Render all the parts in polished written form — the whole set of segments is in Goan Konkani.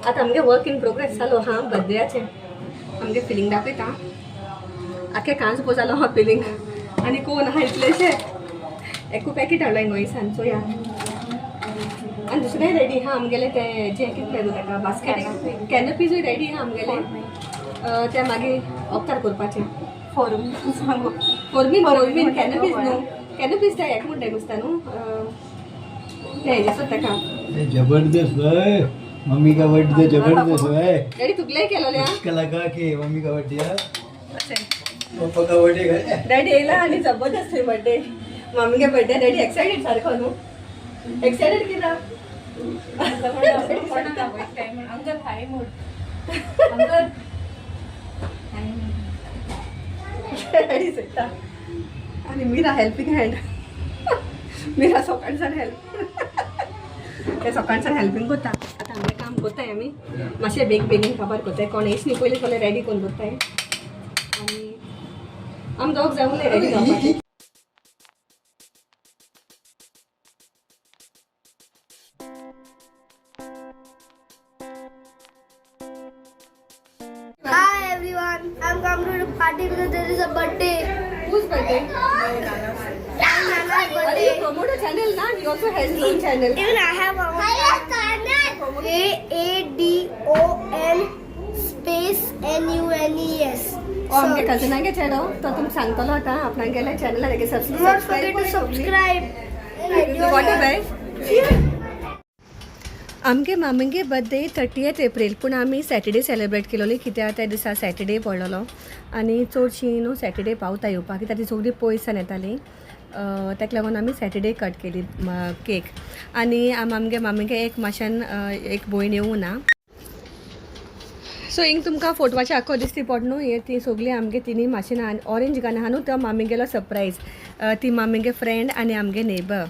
आतां आमगे वर्क इन प्रोग्रेस जालो आहा बर्थडेयाचें. आमगे फिलींग दाखयता. आख्खे कांच पो जालो आहा फिलींग. आनी कोण आहा इतलेशे एकू पॅकेट हाडलो गोंयसान चोया. आनी दुसरें रेडी आहा आमगेलें तें जें कितें गो ताका बास्केट कॅनपीजूय रेडी आहा आमगेलें. तें मागीर ऑक्तार करपाचें. फोर्मीन फोर्मीन कॅनपीज न्हू, कॅनपीज तें एक म्हणटाय दिसता न्हू तें हेजें ताका. जबरदस्त भाई, मम्मी का बर्थडे जबरदस्त भाई. डॅडी तुगलेय केलोलें. उसका लगा के मम्मी का बर्थडे, पप्पा का बर्थडे. डॅडी येयला आनी जबरदस्त बर्थडे, मम्मीगे बर्थडे. डॅडी एक्सायटेड सारको न्हू, एक्सायटेड कित्याक? Uncle high mode uncle. डॅडी सोयता. आनी मीरा हेल्पिंग हँड. मीरा सकाळच्यान हेल्प, ते सकाळच्यान हेल्पिंग करता. आतां आमगें काम करताय आमी. मातशें बेग बेगीन काबार करताय. कोण येयच न्ही पयलीं पयलीं रेडी करून दवरताय आनी आमी दोग जावन रेडी जावपाचें. Hi everyone, I'm coming to the party because there is a birthday. Whose birthday? Nana's Are you birthday. promote a channel na? He also has his own channel. Even I have a channel. A A D O N space N U N E S. ओ आमगे कजनागे चेडो तो तुमकां सांगतलो आतां आपणागेल्या चॅनलार Don't forget to subscribe. What bye. आमगे मामगे बर्थडे 30 एप्रील, पूण आमी सॅटर्डे सेलिब्रेट केलोली कित्याक त्या दिसा सॅटर्डे पडलेलो आनी चडशीं न्हू सॅटर्डे पावता येवपाक कित्याक ती सगळीं पयसान येतालीं. ताका लागून आमी सॅटर्डे कट केली केक. आनी आमगे मामगे एक मातशेन एक भयण येवंक ना. सो हिंग तुमकां फोटवाचे आख्खो दिसती पड न्हू, हे ती सगळीं आमगे तिनी मातशेन ऑरेंज गान आहा न्हू तो मामीगेलो सरप्रायज. ती मामीगे फ्रेंड आनी आमगे neighbour.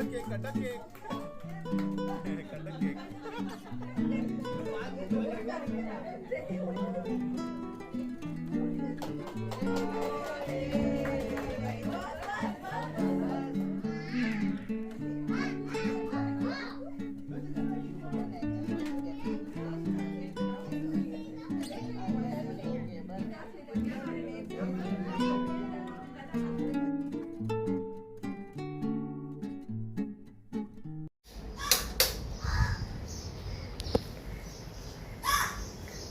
Cake cut cake cut cake.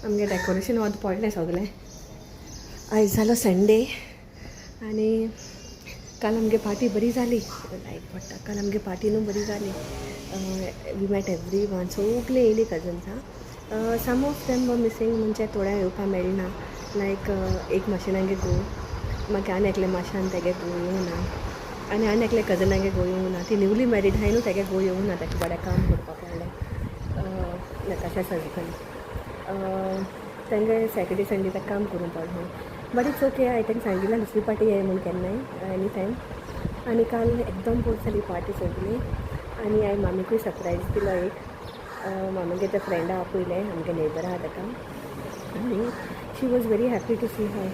आमगे डेकोरेशन वत पडलें सगळें. आयज जालो संडे आनी काल आमगे पार्टी बरी जाली. लायट पडटा. काल आमगे पार्टी न्हू बरी जाली. We met every one, सगळे येयली कजन्सां. Some of them were missing, म्हणजे थोड्यांक येवपाक मेळना. लायक एक माशेनागे घोव, मागीर आनी एकले माशान तेगे घोव येवना आनी आनी एकले कजनागे घोव येवना. ती न्यूली मॅरीड आहाय न्हू, तेगे घोव येवना, ताका बरें काम करपाक पडलें. नताशा's हजबंड तेंगे सॅटर्डे संडे ताका काम करूंक पडलें. बट it's okay, हांवें तांकां सांगिल्लें दुसरी पार्टी येय म्हूण केन्नाय एनी टायम. आनी काल एकदम बोर जाली पार्टी सगळी. आनी हांवें मामीकूय सरप्रायज दिलो एक. मामीगे ते फ्रेंडा आपयलें, आमगे नेबर आहा ताका. आनी she was very happy to see her.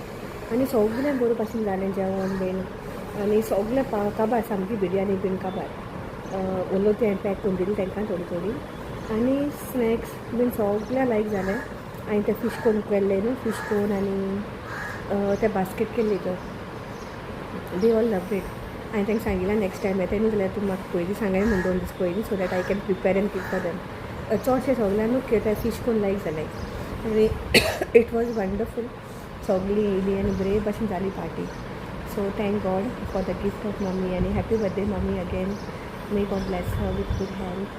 आनी सगळें बरें भाशेन जालें जेवण बीन आनी सगळें काबार, सामकी बिरयानी बीन काबार. उरलो तें पॅक करून दिली तांकां थोडी थोडी. आनी स्नॅक्स बीन सगळें लायक जालें. हांवें तें फीश कोन केल्लें न्हू, फीश कोन आनी तें बास्केट केल्ली तो, they all love it. हांवें तांकां सांगिल्लें नेक्स्ट टायम येता न्हू जाल्यार तूं म्हाका पयलीं सांगाय म्हूण 2 दीस पयलीं, so that I can prepare and keep for them. चडशें सगळ्यांक न्हू तें फीश कोन लायक जालें आनी it was wonderful. सगळीं येयली आनी बरे भाशेन जाली party. So thank God for the gift of mummy आनी happy birthday mummy again. May God bless her with good health.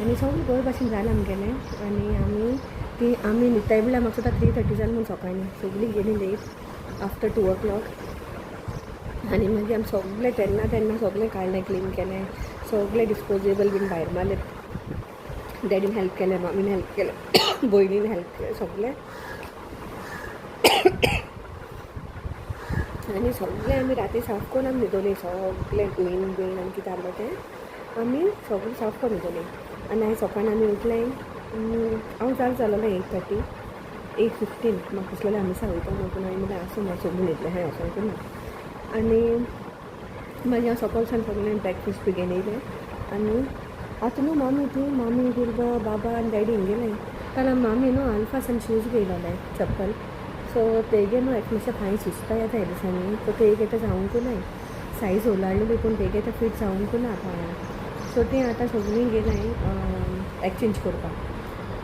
आनी सगळें बरे भाशेन जालें आमगेलें. आनी आमी ती आमी न्हिदताय म्हळ्यार म्हाका सुद्दां 3:30 जालें म्हूण सकाळीं सगळीं गेलीं लेट आफ्टर 2 o'clock. आनी मागीर आमी सगळें तेन्ना तेन्ना सगळें काडलें, क्लीन केलें, सगळें डिस्पोजेबल बीन भायर मारलें. डॅडीन हेल्प केलें, मामीन हेल्प केलें, भयणीन हेल्प केलें सगळें. आनी सगळें आमी राती साफ करून आमी न्हिदोली. सगळें क्लीन बीन आनी कितें आहलो तें आमी सगळें साफ करून न्हिदोली. आनी आयज सकाळीं आमी उठलें, हांव जाग जालोलें 8:30, 8:15. म्हाका दिसलेलें आमी वयता म्हणून, पूण हांवें म्हणलें आसूं, हांव सगळीं न्हिदलें आहाय वचोंक ना. आनी मागीर हांव सकाळ सावन सगळें ब्रेकफास्ट बी घेवन येयलें. आनी आतां न्हू मामी ती मामी गुरबा बाबा आनी डॅडी हिंगेलें. काल मामी न्हू आल्फासान शूज घेयलोले चप्पल. सो तेगे न्हू एक मातशें पांय सुजता येता ह्या दिसांनी, सो तेगे आतां जावंकू नाय, सायज ओलाडलेली पूण तेगे आतां फीट जावंकू ना पांयांक. सो तीं आतां सगळीं गेलां एक्सचेंज करपाक.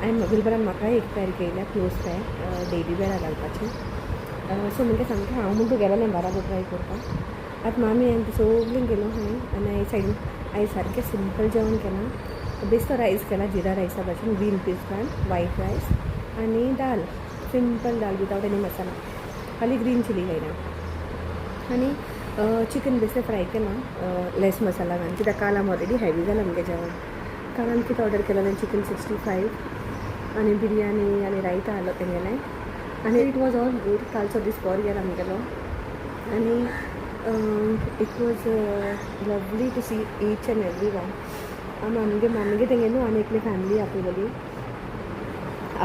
हांवें विलबरान म्हाकाय एक पॅर घेयल्या, क्लोज पॅर डेली वेरा घालपाची. सो म्हणजे सामकें हांव म्हूण तूं गेलोलें बाराबर ट्राय करपाक. आतां मामी आनी सगळीं गेलो हांवें. आनी हांवें सायडीन हांवें सारकें सिंपल जेवण केलां. बेस्तो रायस केला, जिरा रायसा भाशेन, ग्रीन पीस घाल, वायट रायस आनी दाल, सिंपल दाल विदावट एनी मसाला, खाली ग्रीन चिली घायला. आनी चिकन बेस्तें फ्राय केलां लेस मसाला घालून, कित्याक काल आमी ऑलरेडी हेवी जालां आमगें जेवण. काल आमी कितें ऑर्डर केलें, चिकन 65 आनी बिरयानी आनी रायता आहलो तेंगेलें. आनी it was all good. कालचो दीस बरो गेलो आमगेलो. आनी it was lovely to see each and every one. आमी आमगे मामगे तेंगे न्हू आनी एकली फॅमिली आपयलोली,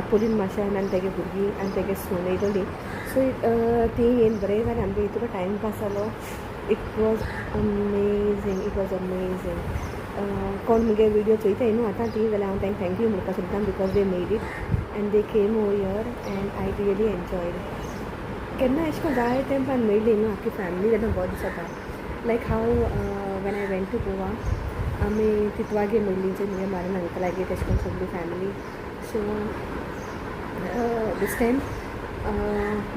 आपोलीन माशान आनी तेगे भुरगीं आनी तेगे सून येयलोली. सो ती येवन बरें जालें, आमगे इतलो टायम पास जालो. It was amazing, it was amazing. कोण मुगे विडियो चोयताय न्हू आतां ती जाल्यार हांव तांकां thank you म्हणपाक सोदता, because they made it and they came over here and I really enjoyed. केन्ना अशें करून जाय तेंपान मेळ्ळी न्हू आख्खी फॅमिली तेन्ना बरें दिसता. Like how when I went to Goa आमी तितवागे मेळ्ळी मुगे मारून अंकलागे तशें करून सगळी फॅमिली. सो दीस टायम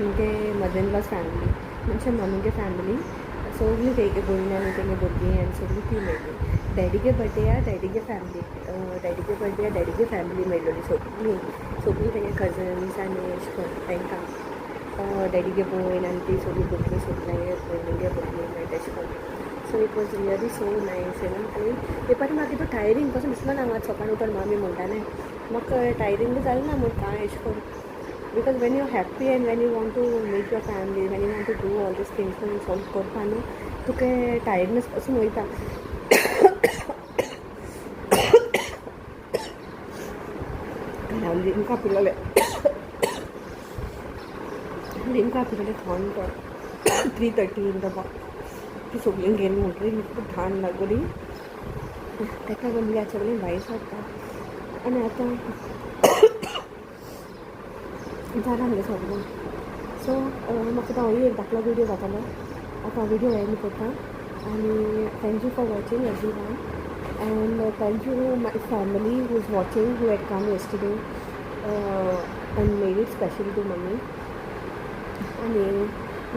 मुगे मदर इन लॉज फॅमिली म्हणजे मम्मीगे फॅमिली सगळीं तेगे भयण आनी तेगे भुरगीं आनी सगळीं ती मेळ्ळी. डॅडीगे बर्थडे आहा, डॅडीगे फॅमिली, डॅडीगे बर्थडे आहा, डॅडीगे फॅमिली मेळ्ळी सगळीं, सगळीं तेगे कजन्स आनी अशें करून तांकां डॅडीगे भयण आनी ती सगळीं भुरगीं सगळीं भयणीगे भुरगीं मागीर तशें करून. So it was really so nice you know. आनी ते पाटी म्हाका तितू टायरींग कसो दिसलो ना. म्हाका सकाळीं उठून मामी म्हणटालें म्हाका टायरींग बी जालें ना म्हूण कांय अशें करून, because when you happy and when you want to meet your family, when you want to do all these things सगळें करपा न्हू तुका टायर्डनेस पासून वयता. हांव लिमका पिलोलें, लिमका पिलोलें थंड, 3:30 in the morning. ती सगळीं गेली म्हणटकीर थंड लागली. ताका लागून आमी सगळीं भायर सरता आनी आतां जालां आमगें सगळें. सो म्हाका आतां होय एक धाकलो विडियो जातालो. आतां विडियो एंड करता आनी thank you for watching, everyone, and thank you my family who is watching, who had come yesterday and made it special to mummy. आनी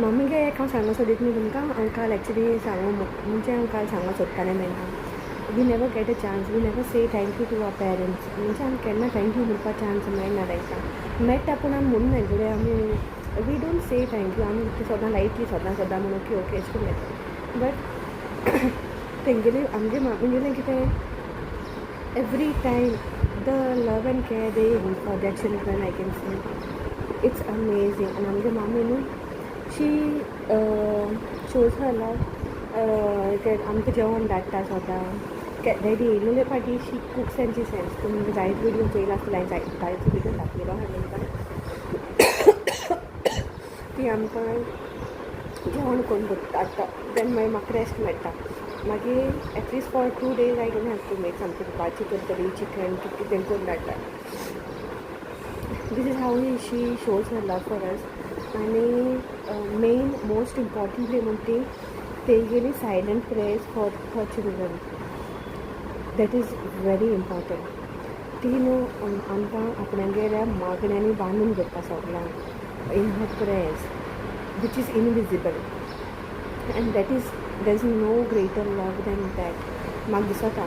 मम्मीगे एक हांव सांगूंक सोदीत न्ही तुमकां, हांव काल एक्चुली सांगू म्हणजे हांव काल सांगूंक सोदतालें तेंकां, we never get a chance, we never say thank you to our parents. म्हणजे आमी केन्ना thank you म्हणपाक चान्स मेळना तांकां. मेळटा पूण आमी म्हणना फुडें आमी, we don't say thank you. आमी सदां लायटली सदां सदां म्हणून ओके ओके अशें करून येता. बट तेंगेली आमगे मामीगेलें कितें, every time the love and care they give for their children, I can say it's amazing. आनी आमगे मामी न्हू, she shows her love, आमकां जेवण धाडटा सदां. डॅडी येयलेले फाटी she cooks and she sends. तुमी जायत विडियो चोयला आसतले, हांवें जायत विडियो दाखयलो आहा तुमकां. ती आमकां जेवण करून धाडटा, देन मागीर म्हाका रेस्ट मेळटा. मागीर at least for 2 days I don't have to make something. भाजी करतली, चिकन कितें कितें करून धाडटा. This is how she shows her love for us. आनी मेन मोस्ट इम्पॉर्टंटली म्हणटा ती तेगेली silent prayers for her children, that is very important. ती न्हू आमकां आपणागेल्या मागण्यांनी बांदून दवरता सगल्यांक in her prayers, which is invisible, and that is, there is no greater love than that. म्हाका दिसता,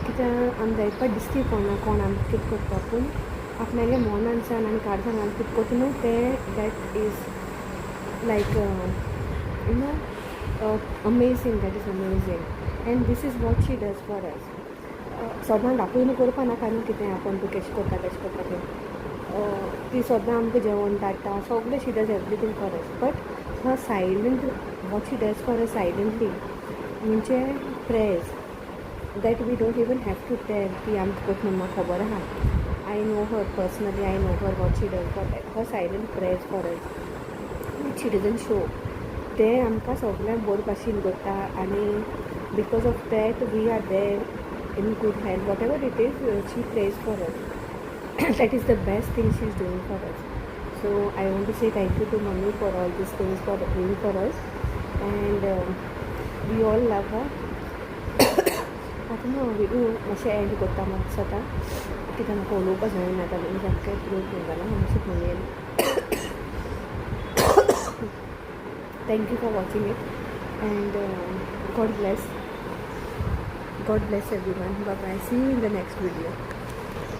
कित्याक आमी जायत दिसती कोणा कोण आमकां कितें करता, पूण आपणाल्या मनानसान आनी काळजान आमी कितें करता न्हू तें, that is like amazing. That is amazing, and this is what she does for us. सदां दाखोवन करपा नाका न्हू कितें आपूण तूं केशें करता तेशें करता तें. ती सदां आमकां जेवण धाडटा सगळें, she does everything for us, but her silent, what she does for us silently, म्हणजे prayers that we don't even have to tell. ती आमकां करता म्हणून म्हाका खबर आहा. I know her personally, I know her, what she does for that, her silent prayers for us which she doesn't show, तें आमकां सगळ्यांक बरे भाशेन दवरता आनी because of that we are there in good health. Whatever it is, she prays for us. That is the best thing she is doing for us. So I want to say thank you to mummy for all these things for doing for us, and we all love her. आतां न्हू विडियो मातशें एंड करता म्हाका दिसता, कित्याक म्हाका उलोवपा जायना आतां, सामकें थ्रोट जालां मातशें म्हणून. Thank you for watching it and God bless. God bless everyone. Bye bye. See you in the next video.